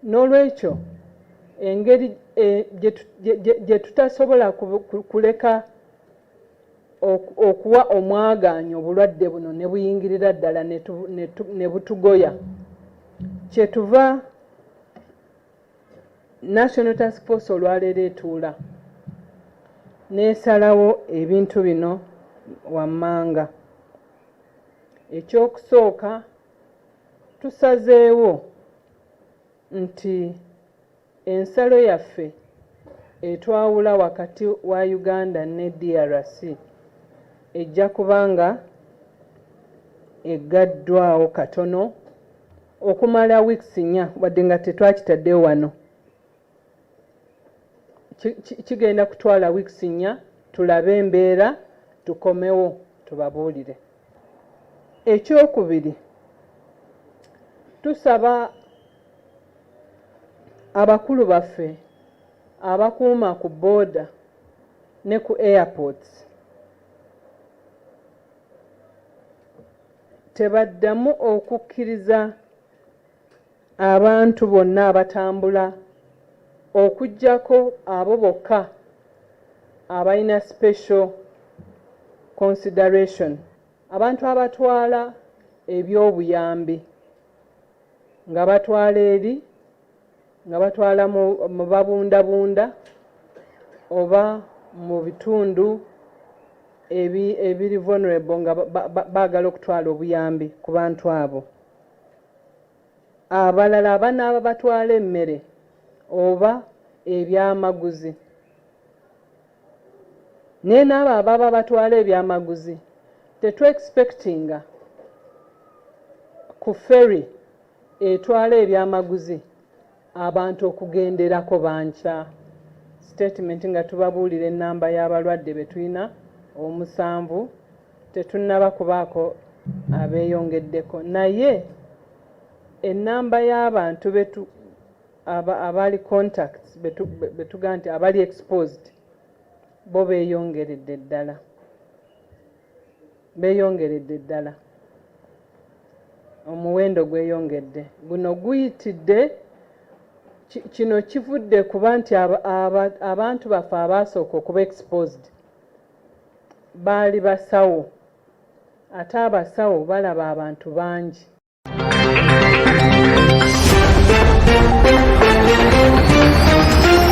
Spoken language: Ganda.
N'olwekyo engeri gye tutasobola kuleka okuwa omwagaanya obulwadde buno ne buyingirira ddala ne butugoya, kyetuva National Task Force olwaleero etuula n'esalawo ebintu bino wammanga. Ekyokusooka, tusazeewo nti ensalo yaffe etwawula wakati wa Uganda ne DRC ejja kuba nga eggaddwawo katono okumala weeks 4, wadde nga tetwakitaddewo wano. Kigenda kutwala weeks 4, tulabe embeera, tukomewo tubabuulire. Ekyokubiri, tusaba abakulu baffe abakuuma ku border ne ku airports tebaddamu okukkiriza abantu bonna abatambula, okuggyako abo bokka abalina special consideration, abantu abatwala ebyobuyambi nga batwala eri, nga batwala mu babundabunda oba mu bitundu ebiri vulnerable, nga baagala okutwala obuyambi ku bantu abo. Abalala abanaaba batwala emmere oba ebyamaguzi, naye n'abo ababa batwala ebyamaguzi, tetwexpectinga ku ferry etwala ebyamaguzi abantu okugenderako bankya. Statement nga tubabuulira ennamba y'abalwadde be tulina, 7, tetunnaba kubaako abeeyongeddeko, naye ennamba y'abantu betu abali contacts betugaa nti abali exposed bo beeyongeredde ddala, beeyongeredde ddala. Omuwendo gweyongedde, guno guyitidde. Kino kivudde kuba nti abantu baffe abaasooka okuba exposed baali basawo, ate abasawo balaba abantu bangi.